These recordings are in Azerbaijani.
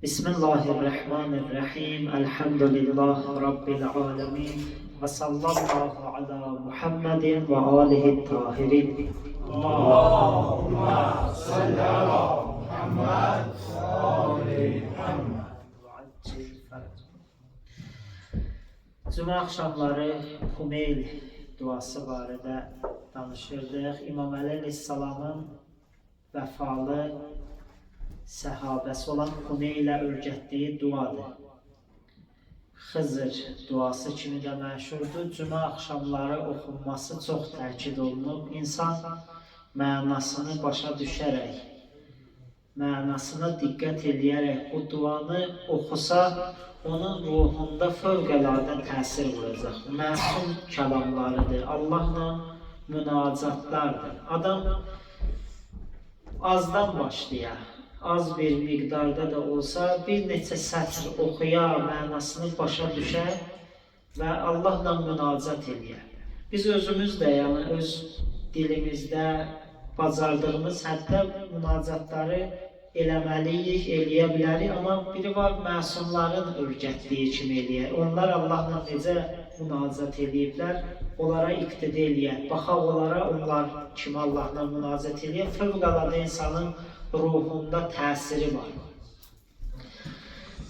Bismillahirrahmanirrahim. Elhamdülillah Rabbil alemin. Və sallallahu ala Muhammedin və alihi tahirin. Allahümme salli ala Muhammed ve ali Muhammed. Cümə axşamları Xumeyl duası barədə danışırdıq. İmam Əli əleyhissalamın vəfalı səhabəsi olan Xumeylə öyrətdiyi duadır. Xızır duası kimi də məşhurdur. Cümə axşamları oxunması çox təkid olunub. İnsan mənasını başa düşərək, mənasına diqqət eləyərək bu duanı oxusa, onun ruhunda fövqəladə təsir vuracaq. Məsum kəlamlarıdır. Allahla münacatlardır. Adam azdan başlaya, az bir miqdarda da olsa bir neçə sətr oxuya, mənasını başa düşə və Allahla münacat eləyə. Biz özümüz də, yəni öz dilimizdə bacardığımız həddə münacatları eləməliyik, eləyə bilərik, amma biri var məsumların öyrətdiyi kimi eləyər. Onlar Allahla necə münacat eləyiblər, onlara iqtida eləyər. Baxaq onlara, onlar kimi Allahla münacat eləyər. Fövqəladə insanın ruhunda təsiri var.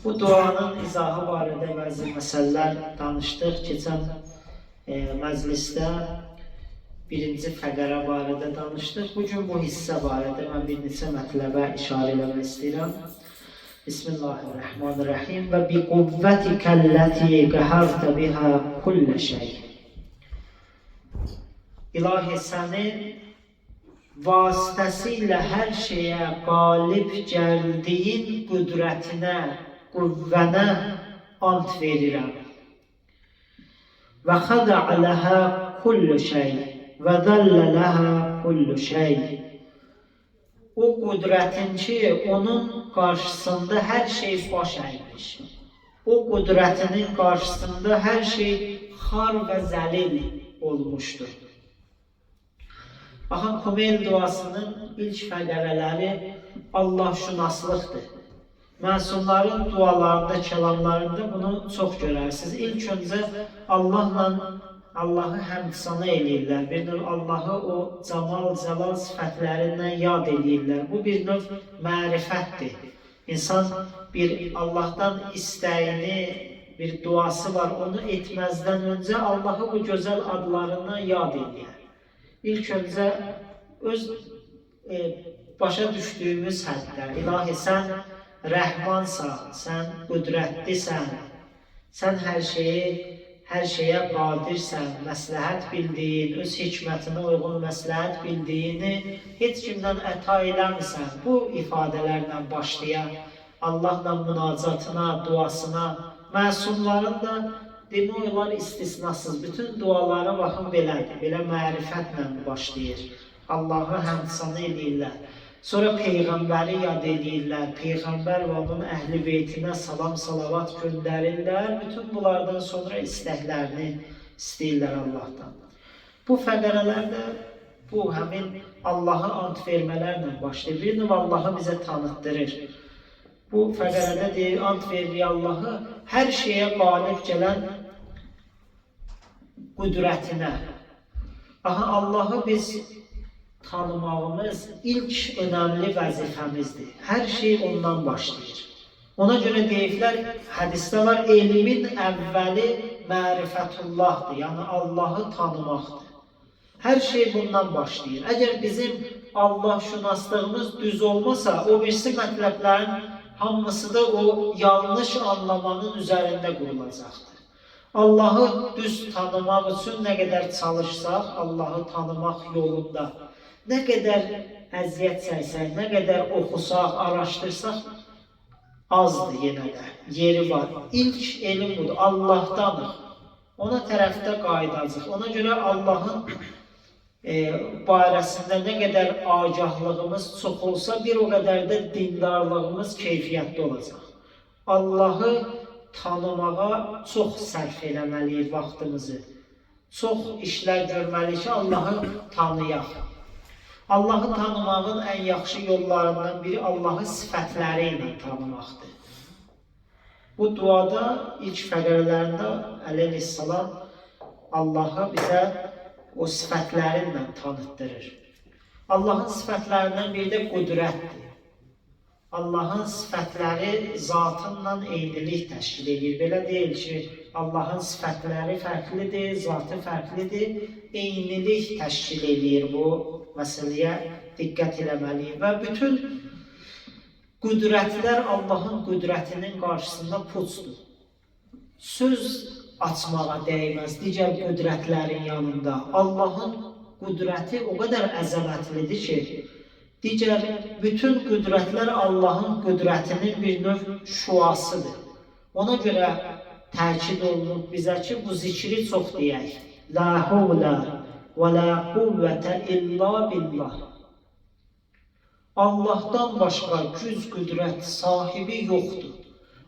Bu duanın izahı barədə bəzi məsələlər danışdıq. Keçən məclisdə birinci fəqərə barədə danışdıq. Bugün bu hissə barədə mən bir neçə mətləbə işarə eləmək istəyirəm. Bismillahirrahmanirrahim. Və bi quvvətikəlləti qəhərtə biha kullə şey. İlahi, sənin vasitəsilə hər şeyə qalib gəldiyin qüdrətinə, qüvvənə ant verirəm. Və xəda'a ləhə kullu şey və zəllə ləhə kullu şey. O qüdrətin ki, onun qarşısında hər şey baş əymiş. O qüdrətinin qarşısında hər şey xar və zəlil olmuşdur. Baxın, Xumeyl duasının ilk fəqərələri Allahşünaslıqdır. Məsumların dualarında, kəlamlarında bunu çox görərsiniz. İlk öncə Allahla Allahı həmd-sana eləyirlər. Bir növ Allahı o camal, cəlal sifətlərindən yad eləyirlər. Bu bir növ mərifətdir. İnsan bir Allahdan istəyini, bir duası var, onu etməzdən öncə Allahı bu gözəl adlarından yad eləyər. İlk öncə öz başa düşdüyümüz həddə, İlahi, sən rəhmansan, sən qüdrətlisən, sən hər şeyə qadirsən, məsləhət bildiyin, öz hikmətinə uyğun məsləhət bildiyini heç kimdən əta eləmirsən. Bu ifadələrlə başlaya Allahla münacatına, duasına, məsumların da demək olar istisnasız bütün dualara baxın belədir, belə mərifətlə başlayır. Allahı həmd-sana eləyirlər. Sonra Peyğəmbəri yad eləyirlər. Peyğəmbər və onun əhl-i beytinə salam, salavat göndərirlər. Bütün bunlardan sonra istəklərini istəyirlər Allahdan. Bu fəqərələr də bu həmin Allahı ant vermələrlə başlayır. Bir növ Allahı bizə tanıtdırır. Bu fəqərədə deyir, ant veririk Allahı hər şeyə qalib gələn qüdrətinə. Aha, Allahı biz tanımağımız ilk önəmli vəzifəmizdir. Hər şey ondan başlayır. Ona görə deyiblər, hədisdə var, elmin əvvəli mərifətullahdır, yəni Allahı tanımaqdır. Hər şey bundan başlayır. Əgər bizim Allahşünaslığımız düz olmasa, o birisi mətləblərin hamısı da o yanlış anlamanın üzərində qurulacaqdır. Allahı düz tanımaq üçün nə qədər çalışsaq, Allahı tanımaq yolunda nə qədər əziyyət çəksək, nə qədər oxusaq, araşdırsaq, azdır yenə də, yeri var. İlk elm budur, Allahdanıq. Ona tərəfdə qayıdacaq. Ona görə Allahın barəsində nə qədər agahlığımız çox olsa, bir o qədər də dindarlığımız keyfiyyətli olacaq. Allahı tanımağa çox sərf eləməliyik vaxtımızı. Çox işlər görməliyik ki, Allahı tanıyaq. Allahı tanımağın ən yaxşı yollarından biri Allahı sifətləri ilə tanımaqdır. Bu duada ilk fəqərələrində əleyhissalam Allahı bizə o sifətlərinlə tanıtdırır. Allahın sifətlərindən biri də qüdrətdir. Allahın sifətləri zatınla eynilik təşkil edir. Belə deyil ki, Allahın sifətləri fərqlidir, zatı fərqlidir, eynilik təşkil edir bu məsələyə diqqət eləməliyik. Və bütün qüdrətlər Allahın qüdrətinin qarşısında puçdur. Söz açmağa dəyməz digər qüdrətlərin yanında. Allahın qüdrəti o qədər əzəmətlidir ki, digər bütün qüdrətlər Allahın qüdrətinin bir növ şüasıdır. Ona görə təkid olunub bizə ki, bu zikri çox deyək. La havlə və la quvvətə illa billah. Allahdan başqa güc, qüdrət sahibi yoxdur.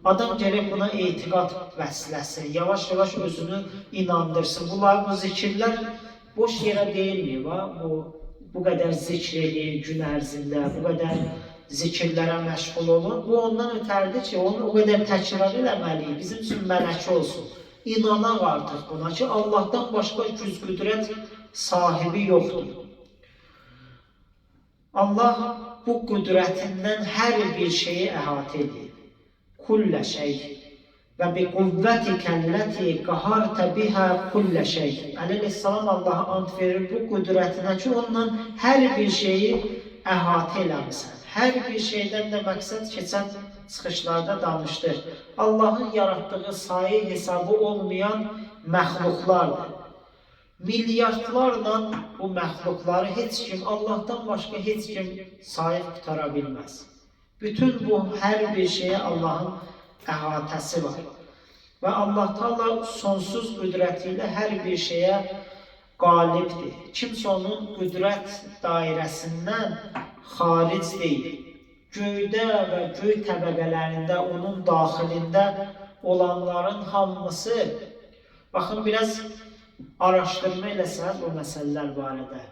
Adam gərək buna etiqad bəsləsin, yavaş-yavaş özünü inandırsın. Bunlar, bu zikirlər boş yerə deyilmir. Ha? Bu qədər zikr edin gün ərzində, bu qədər zikirlərə məşğul olun. Bu ondan ötəridir ki, onu o qədər təkrar eləməliyik, bizim üçün mələkə olsun. İnanaq artıq buna ki, Allahdan başqa güc, qüdrət sahibi yoxdur. Allah bu qüdrətindən hər bir şeyi əhatə edir. Kullə şey və bi quvvətikəlləti qahartə bihə kullə şey. Əleyhissalam Allaha ant verir bu qüdrətinə ki, onunla hər bir şeyi əhatə eləmisən. Hər bir şeydən də məqsəd keçən çıxışlarda danışdıq. Allahın yaratdığı sayı hesabı olmayan məxluqlardır. Milyardlarla bu məxluqları heç kim, Allahdan başqa heç kim sayıb qutara bilməz. Bütün bu hər bir şeyə Allahın əhatəsi var. Və Allah Taala sonsuz qüdrəti ilə hər bir şeyə qalibdir. Kimsə onun qüdrət dairəsindən xaric deyil. Göydə və göy təbəqələrində, onun daxilində olanların hamısı, baxın biraz araşdırma eləsəniz bu məsələlər barədə.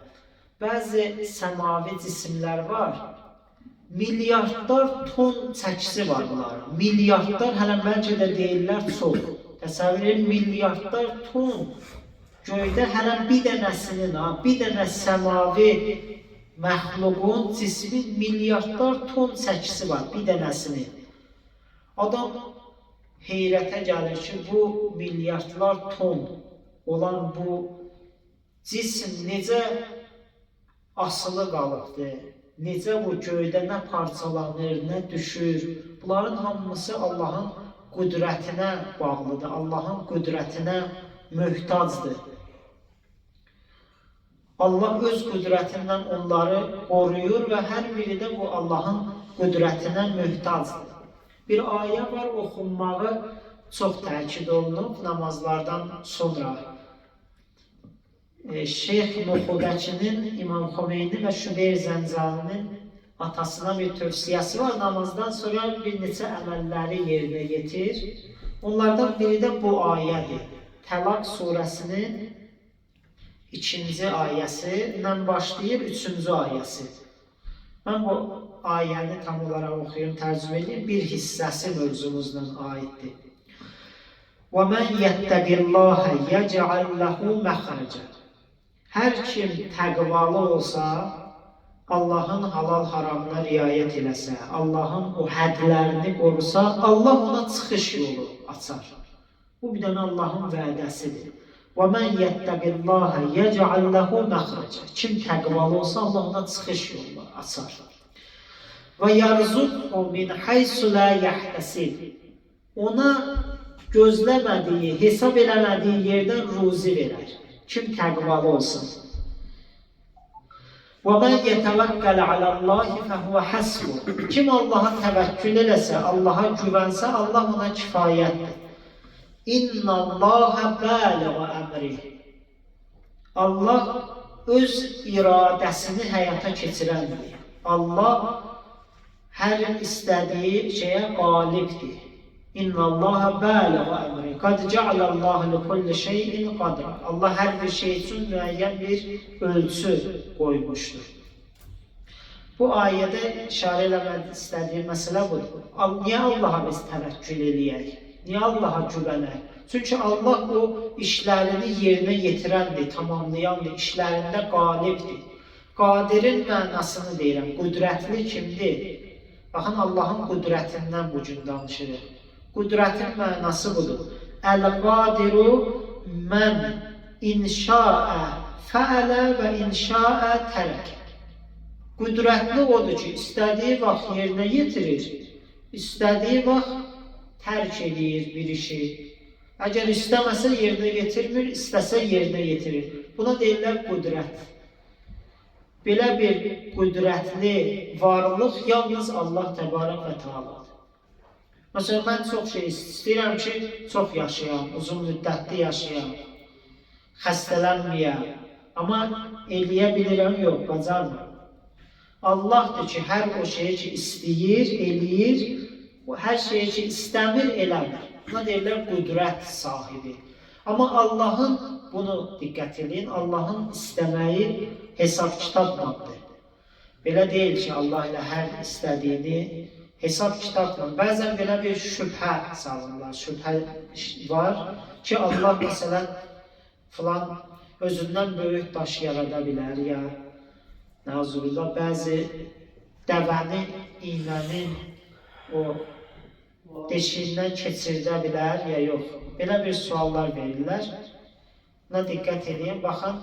Bəzi səmavi cisimlər var, milyardlar ton çəkisi var bunların. Milyardlar, hələ bəlkə də deyirlər çox. Təsəvvür edin, milyardlar ton göydə hələ bir dənəsinin, bir dənə səmavi məxluqun, cismin milyardlar ton çəkisi var, bir dənəsinin. Adam heyrətə gəlir ki, bu milyardlar ton olan bu cisim necə asılı qalıbdır, necə bu göydə nə parçalanır, nə düşür. Bunların hamısı Allahın qüdrətinə bağlıdır, Allahın qüdrətinə möhtacdır. Allah öz qüdrətindən onları qoruyur və hər biri də bu Allahın qüdrətinə möhtacdır. Bir ayə var, oxunmağı çox təkid olunub namazlardan sonra. Şeyx Nuxudəkinin, İmam Xomeyni və Şübeyr Zəncalinin atasına bir tövsiyəsi var. Namazdan sonra bir neçə əməlləri yerinə yetir. Onlardan biri də bu ayədir. Təlaq surəsinin 2-ci ayəsindən başlayır, 3-cü ayəsi. Mən bu ayəni tam olaraq oxuyum, tərcümə edeyim. Bir hissəsi mövzumuzla aiddir. وَمَنْ يَتَّقِ اللّٰهَ يَجْعَلْ لَهُ مَخْرَجًا. Hər kim təqvalı olsa, Allahın halal haramına riayət eləsə, Allahın o hədlərini qorusa, Allah ona çıxış yolu açar. Bu bir dənə Allahın vədəsidir. وَمَنْ يَتَّقِ اللّٰهَ يَجْعَلْ لَهُ مَخْرَجًا. Kim təqvalı olsa, Allah ona çıxış yolu açar. وَيَرْزُقْهُ مِنْ حَيْسُ لَا يَحْتَسِبُ. Ona gözləmədiyi, hesab eləmədiyi yerdən ruzi verər. Kim təqvalı olsun. وَمَنْ يَتَوَكَّلْ عَلَى اللّٰهِ فَهُوَ حَسْبُهُ. Kim Allaha təvəkkül eləsə, Allaha güvənsə, Allah ona kifayətdir. اِنَّ اللّٰهَ بَالِغَ əmrih. Allah öz iradəsini həyata keçirəndir. Allah hər istədiyi şeyə qalibdir. İnnallaha baliğu əmri. Qad ca'alallahu li kulli şeyin qadra. Allah hər bir şey üçün müəyyən bir ölçü qoymuşdur. Bu ayədə işarə eləmək istədiyim məsələ budur. Niyə Allaha biz təvəkkül eləyək? Niyə Allaha güvənək? Çünki Allah o işlərini yerinə yetirəndir, tamamlayandır, işlərində qalibdir. Qadirin mənasını deyirəm, qüdrətli kimdir? Baxın, Allahın qüdrətindən bu gün danışırıq. Qüdrətin mənası budur. Əl-qadiru mən inşaə fəələ və inşaə tərək. Qüdrətli odur ki, istədiyi vaxt yerinə yetirir, istədiyi vaxt tərk edir bir işi. Əgər istəməsə yerinə yetirmir, istəsə yerinə yetirir. Buna deyirlər qüdrət. Belə bir qüdrətli varlıq yalnız Allah Təbarək və Teala'dır. Məsələn, mən çox şey istəyirəm ki, çox yaşayam, uzun müddətli yaşayam, xəstələnməyəm. Amma eləyə bilirəm, yox, bacarmıram. Allahdır ki, hər o şeyi ki istəyir, eləyir, o hər şeyi ki istəmir, eləmir. Buna deyirlər qüdrət sahibi. Amma Allahın, bunu diqqət eləyin, Allahın istəməyi hesab-kitabladır. Belə deyil ki, Allah ilə hər istədiyini hesab-kitabla. Bəzən belə bir şübhə salırlar, şübhə var ki, Allah məsələn filan özündən böyük daş yarada bilər ya nəuzubillah bəzi dəvəni iynənin o deşiyindən keçirdə bilər ya yox. Belə bir suallar verirlər. Buna diqqət edin. Baxın,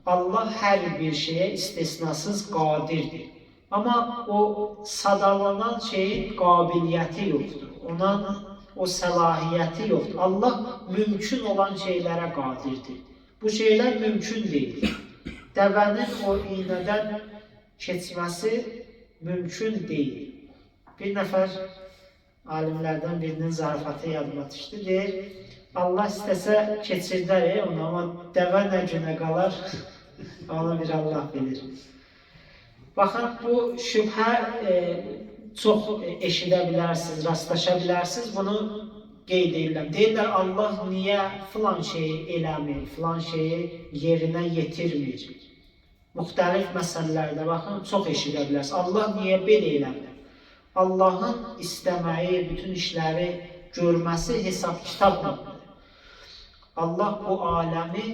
Allah hər bir şeyə istisnasız qadirdir. Amma o sadalanan şeyin qabiliyyəti yoxdur. Onun o səlahiyyəti yoxdur. Allah mümkün olan şeylərə qadirdir. Bu şeylər mümkün deyil. Dəvənin o iynədən keçməsi mümkün deyil. Bir nəfər alimlərdən birinin zarafatı yadıma düşdü. Deyir, Allah istəsə keçirdər onu, amma dəvə nə günə qalar, onu bir Allah bilir. Baxın, bu şübhə çox eşidə bilərsiniz, rastlaşa bilərsiniz. Bunu qeyd edirlər. Deyirlər, Allah niyə filan şeyi eləmir, filan şeyi yerinə yetirmir? Müxtəlif məsələlərdə baxın, çox eşidə bilərsiniz. Allah niyə belə eləmir? Allahın istəməyi, bütün işləri görməsi hesab-kitabladır. Allah bu aləmi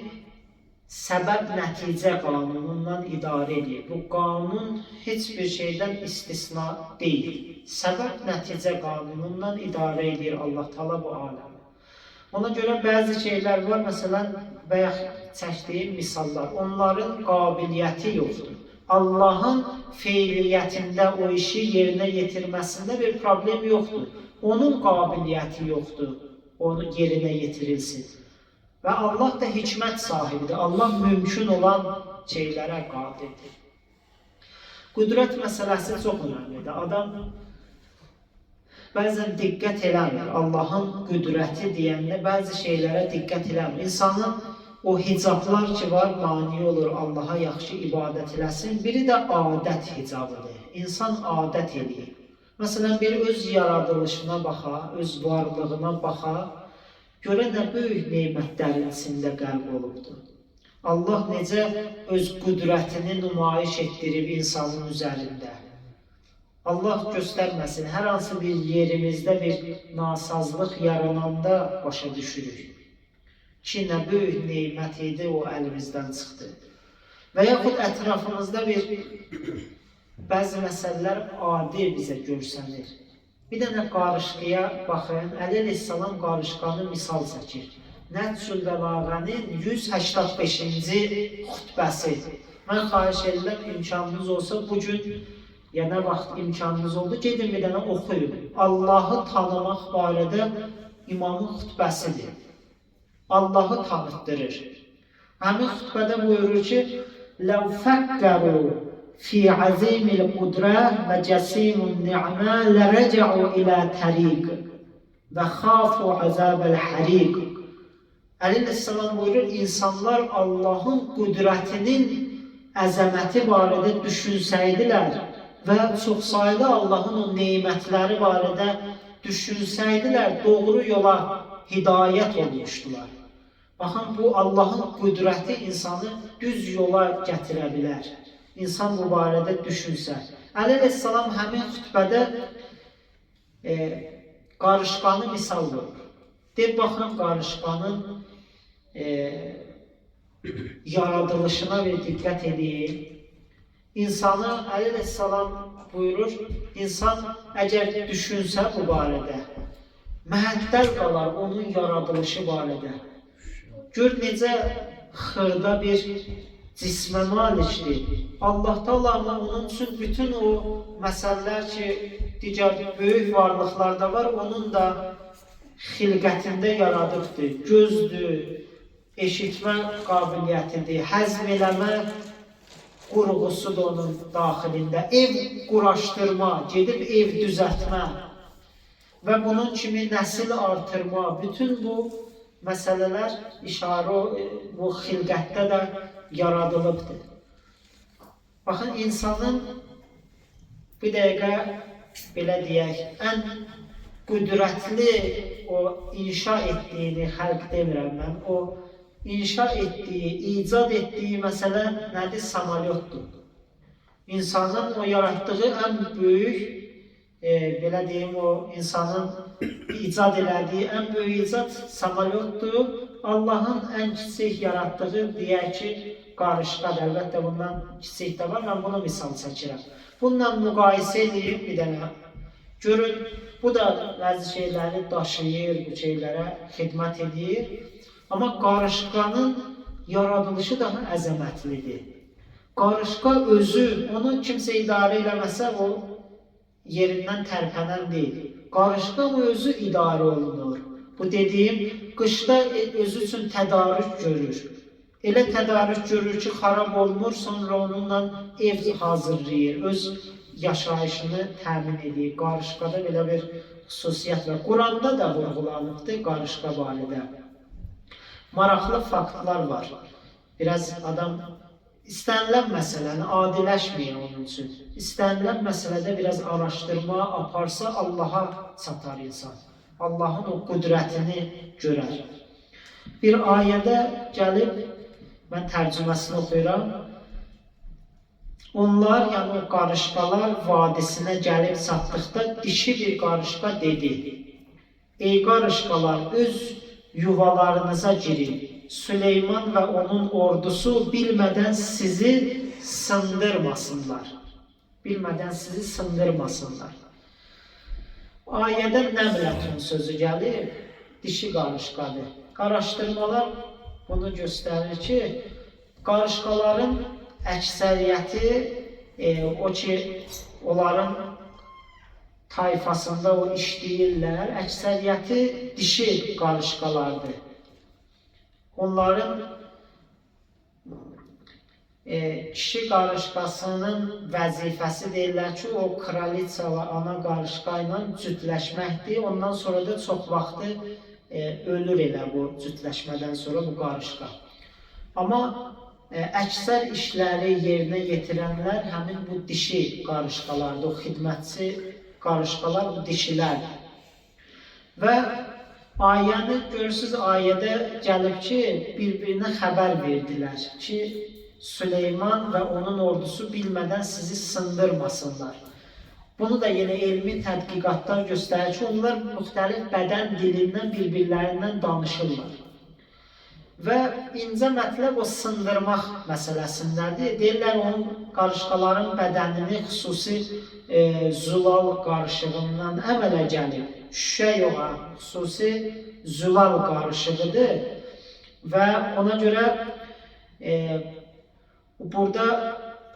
səbəb-nəticə qanunundan idarə edir. Bu qanun heç bir şeydən istisna deyil. Səbəb-nəticə qanunundan idarə edir Allah Taala bu aləmi. Ona görə bəzi şeylər var, məsələn, bayaq çəkdiyim misallar, onların qabiliyyəti yoxdur. Allahın feiliyyətində o işi yerinə yetirməsində bir problem yoxdur. Onun qabiliyyəti yoxdur, onu yerinə yetirilsin. Və Allah da hikmət sahibidir. Allah mümkün olan şeylərə qadirdir. Qüdrət məsələsi çox önəmlidir. Adam bəzən diqqət eləmir. Allahın qüdrəti deyəndə bəzi şeylərə diqqət eləmir. İnsanın o hicablar ki var, mane olur Allaha yaxşı ibadət eləsin. Biri də adət hicabıdır. İnsan adət eləyir. Məsələn, bir öz yaradılışına baxa, öz varlığına baxa, görə nə böyük nemətlərin içində qərq olubdur. Allah necə öz qüdrətini nümayiş etdirib insanın üzərində. Allah göstərməsin, hər hansı bir yerimizdə bir nasazlıq yarananda başa düşürük ki, nə böyük nemət idi, o əlimizdən çıxdı. Və yaxud ətrafımızda bir bəzi məsələlər adi bizə görsənir. Bir dənə qarışqaya baxın, Əli əleyhissalam qarışqanı misal çəkir. Nəhcül Bəlağənin 185-ci xutbəsi. Mən xahiş edirəm, imkanınız olsa bu gün ya nə vaxt imkanınız oldu, gedin bir dənə oxuyun. Allahı tanımaq barədə imamın xutbəsidir. Allahı tanıtdırır. Həmin xutbədə buyurur ki, "Ləv fəkkəru fi azimil qudrə və cəsimun ni'mə lərəcəu ilə təriq və xafu azabəl həriq." Əli əleyhissalam buyurur, insanlar Allahın qüdrətinin əzəməti barədə düşünsəydilər və çoxsaylı Allahın o nemətləri barədə düşünsəydilər, doğru yola hidayət olmuşdular. Baxın, bu Allahın qüdrəti insanı düz yola gətirə bilər. İnsan bu barədə düşünsə. Əli əleyhissalam həmin xütbədə qarışqanı misal vurur. Deyir, baxın qarışqanın yaradılışına bir diqqət edin. İnsanı Əli əleyhissalam buyurur, insan əgər düşünsə bu barədə, məhəttəl qalar onun yaradılışı barədə. Gör necə xırda bir cismə malikdir. Allah Taala onun üçün bütün o məsələlər ki, digər böyük varlıqlarda var, onun da xilqətində yaradıbdır. Gözdür, eşitmə qabiliyyətidir, həzm eləmə qurğusudur onun daxilində, ev quraşdırma, gedib ev düzəltmə və bunun kimi nəsil artırma, bütün bu məsələlər işarə bu xilqətdə də yaradılıbdır. Baxın, insanın bir dəqiqə belə deyək, ən qüdrətli o inşa etdiyini, xəlq demirəm mən, o inşa etdiyi, icad etdiyi məsələ nədir? Samolyotdur. İnsanın o yaratdığı ən böyük, belə deyim, o insanın icad elədiyi ən böyük icad samolyotdur. Allahın ən kiçik yaratdığı, deyək ki, qarışqadır. Əlbəttə bundan kiçik də var, mən bunu misal çəkirəm. Bununla müqayisə edeyim bir dənə. Görün, bu da bəzi şeyləri daşıyır, bu şeylərə xidmət edir. Amma qarışqanın yaradılışı daha əzəmətlidir. Qarışqa özü, onu kimsə idarə eləməsə, o yerindən tərpənən deyil. Qarışqa özü idarə olunur. Bu dediyim, qışda özü üçün tədarük görür. Elə tədarük görür ki, xarab olmur, sonra onunla ev hazırlayır, öz yaşayışını təmin edir. Qarışqada belə bir xüsusiyyət var. Quranda da vurğulanıbdır qarışqa barədə. Maraqlı faktlar var. Biraz adam istənilən məsələni adiləşməyir onun üçün. İstənilən məsələdə biraz araşdırma aparsa Allaha çatar insan. Allahın o qüdrətini görər. Bir ayədə gəlib, mən tərcüməsini oxuyuram. Onlar, yəni o qarışqalar vadisinə gəlib çatdıqda dişi bir qarışqa dedi: Ey qarışqalar, öz yuvalarınıza girin. Süleyman və onun ordusu bilmədən sizi sındırmasınlar. Bilmədən sizi sındırmasınlar. Ayədə nəmlətun sözü gəlir, dişi qarışqadır. Araşdırmalar bunu göstərir ki, qarışqaların əksəriyyəti o ki, onların tayfasında o işləyirlər, əksəriyyəti dişi qarışqalardır. Onların kişi qarışqasının vəzifəsi deyirlər ki, o kraliça və ana qarışqa ilə cütləşməkdir. Ondan sonra da çox vaxtı ölür elə bu cütləşmədən sonra bu qarışqa. Amma əksər işləri yerinə yetirənlər həmin bu dişi qarışqalardır, o xidmətçi qarışqalar bu dişilərdir. Və ayəni görürsünüz, ayədə gəlib ki, bir-birinə xəbər verdilər ki, Süleyman və onun ordusu bilmədən sizi sındırmasınlar. Bunu da yenə elmi tədqiqatlar göstərir ki, onlar müxtəlif bədən dilindən bir-birlərindən danışırlar. Və incə mətləb o sındırmaq məsələsindədir. Deyirlər, onun qarışqaların bədənini xüsusi zülal qarışığından əmələ gəlir. Şüşə yox, xüsusi zülal qarışığıdır. Və ona görə burada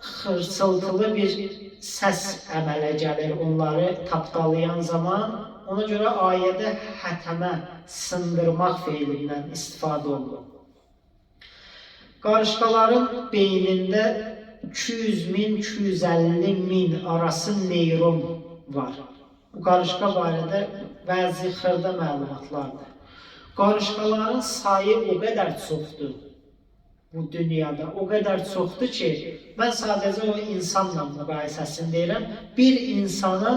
xırçıltılı bir səs əmələ gəlir onları tapdalayan zaman. Ona görə ayədə hətəmə, sındırmaq feilindən istifadə olunur. Qarışqaların beynində 200 min, 250 min arası neyron var. Bu qarışqa barədə bəzi xırda məlumatlardır. Qarışqaların sayı o qədər çoxdur bu dünyada, o qədər çoxdur ki, mən sadəcə o insanla müqayisəsini deyirəm, bir insana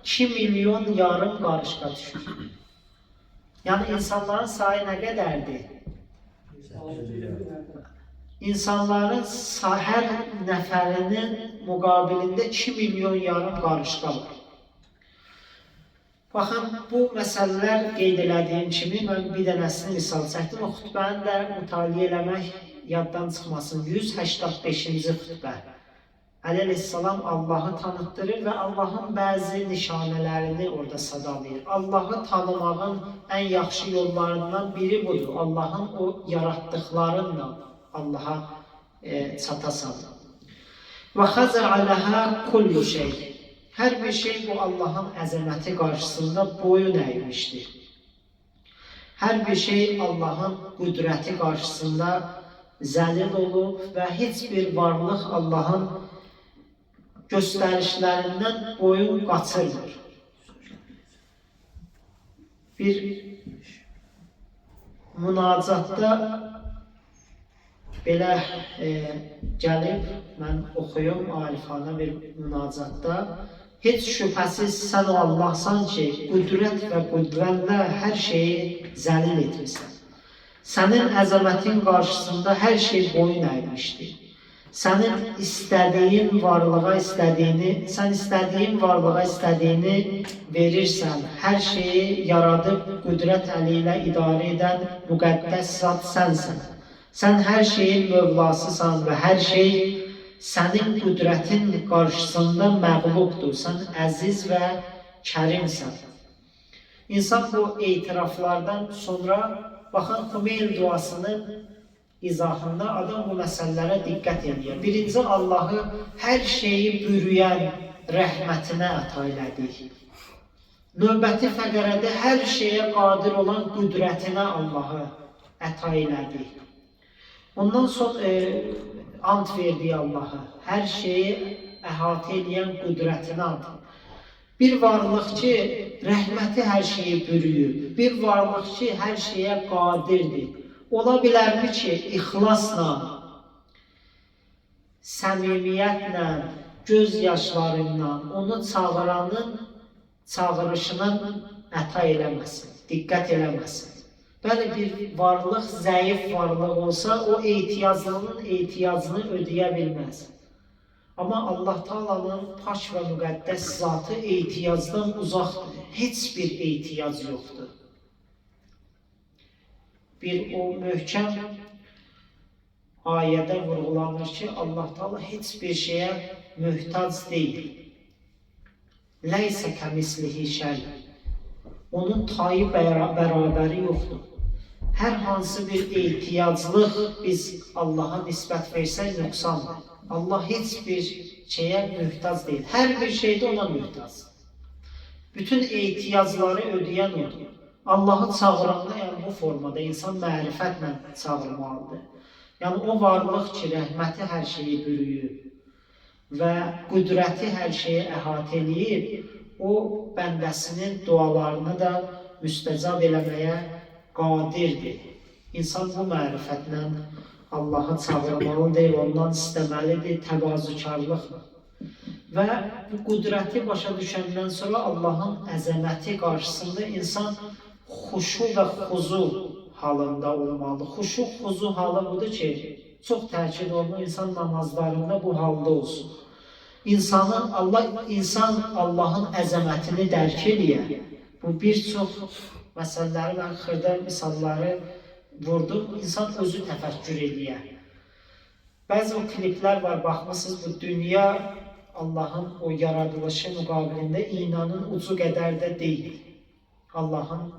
2,5 milyon qarışqa düşür. Yəni insanların sayı nə qədərdir? İnsanların hər nəfərinin müqabilində 2,5 milyon qarışqa var. Baxın, bu məsələlər qeyd elədiyim kimi mən bir dənəsini misal çəkdim. O xütbəni də mütaliə eləmək yaddan çıxmasın. 185-ci xütbə. Əli əleyhissalam Allahı tanıtdırır və Allahın bəzi nişanələrini orada sadalayır. Allahı tanımağın ən yaxşı yollarından biri budur. Allahın o yaratdıqlarınla Allaha çatasan. Və xəzə'a ləhə kullu şey. Hər bir şey bu Allahın əzəməti qarşısında boyun əymişdir. Hər bir şey Allahın qüdrəti qarşısında zəlil olub və heç bir varlıq Allahın göstərişlərindən boyun qaçırmır. Bir münacatda belə gəlib, mən oxuyum arifana bir münacatda. Heç şübhəsiz sən o Allahsan ki, qüdrət və qüdrənlə hər şeyi zəlil etmisən. Sənin əzəmətin qarşısında hər şey boyun əymişdir. Sənin istədiyin varlığa istədiyini, sən istədiyin varlığa istədiyini verirsən. Hər şeyi yaradıb qüdrət əli ilə idarə edən müqəddəs zat sənsən. Sən hər şeyin mövlasısan və hər şey sənin qüdrətin qarşısında məğlubdur. Sən əziz və kərimsən. İnsan bu etiraflardan sonra, baxın, Xümeyl duasının izahında adam bu məsələlərə diqqət edir. Birinci, Allahı hər şeyi bürüyən rəhmətinə əta elədik. Növbəti fəqərədə hər şeyə qadir olan qüdrətinə Allahı əta elədik. Ondan sonra ant verdiyi Allahı, hər şeyi əhatə eləyən qüdrətinə ant. Bir varlıq ki, rəhməti hər şeyi bürüyüb, bir varlıq ki, hər şeyə qadirdir. Ola bilərmi ki, ixlasla, səmimiyyətlə, göz yaşlarıyla onu çağıranın çağırışına əta eləməsin, diqqət eləməsin. Bəli, bir varlıq zəif varlıq olsa, o ehtiyaclının ehtiyacını ödəyə bilməz. Amma Allah Taala'nın pak və müqəddəs zatı ehtiyacdan uzaqdır. Heç bir ehtiyac yoxdur. Bir o möhkəm ayədə vurğulanır ki, Allah Taala heç bir şeyə möhtac deyil. Leysə kəmislihi şey. Onun tayı bərabəri yoxdur. Hər hansı bir ehtiyaclıq biz Allaha nisbət versək nöqsandır. Allah heç bir şeyə möhtac deyil. Hər bir şeydə ona möhtac. Bütün ehtiyacları ödəyən odur. Allahı çağıranda, yəni bu formada insan mərifətlə çağırmalıdır. Yəni o varlıq ki, rəhməti hər şeyi bürüyüb və qüdrəti hər şeyi əhatə eləyib, o bəndəsinin dualarını da müstəcab eləməyə qadirdir. İnsan bu mərifətlə Allahı çağırmalıdır, ondan istəməlidir təvazökarlıqla. Və bu qüdrəti başa düşəndən sonra Allahın əzəməti qarşısında insan xuşu və xuzu halında olmalıdır. Xuşu, xuzu halı budur ki, çox təkid olunur, insan namazlarında bu halda olsun. İnsan Allahın əzəmətini dərk eləyə. Bu bir çox məsələləri, mən xırda misalları vurdum. İnsan özü təfəkkür eləyə. Bəzi o kliplər var, baxmısınız, bu dünya Allahın o yaradılışı müqabilində iynanın ucu qədər də deyil. Allahın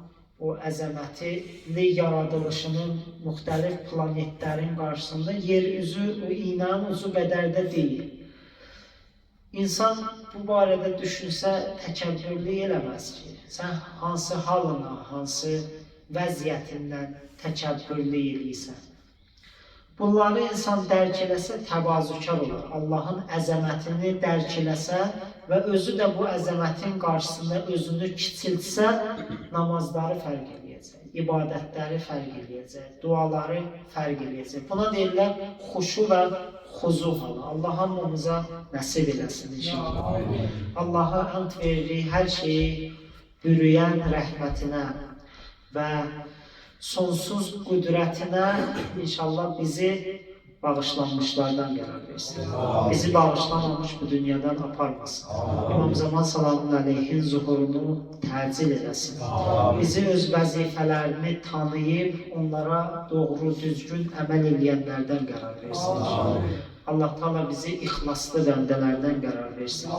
o əzəmətli yaradılışının müxtəlif planetlərin qarşısında yer üzü o iynanın ucu qədər də deyil. İnsan bu barədə düşünsə təkəbbürlük eləməz ki, sən hansı halına, hansı vəziyyətindən təkəbbürlük eləyirsən. Bunları insan dərk eləsə təvazökar olar. Allahın əzəmətini dərk eləsə və özü də bu əzəmətin qarşısında özünü kiçiltsə, namazları fərq eləyəcək, ibadətləri fərq eləyəcək, duaları fərq eləyəcək. Buna deyirlər xuşu və xuzu halı. Allah hamımıza nəsib eləsin inşallah. Allaha ant veririk hər şeyi bürüyən rəhmətinə və sonsuz qüdrətinə inşallah bizi Bağışlanmışlardan qərar versin. Bizi bağışlamamış bu dünyadan aparmasın. İmam Zaman salamın əleyhin zuhurunu təcil eləsin. Bizi öz vəzifələrini tanıyıb onlara doğru, düzgün əməl eləyənlərdən qərar versin. Allah Taala bizi ixlaslı bəndələrdən qərar versin.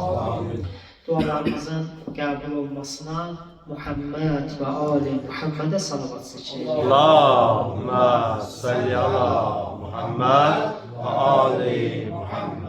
Dualarımızın qəbul olmasına Muhammed və ali Muhammedə salavat zikr edirik. Allahümme salli ala Muhammed ve ali Muhammed.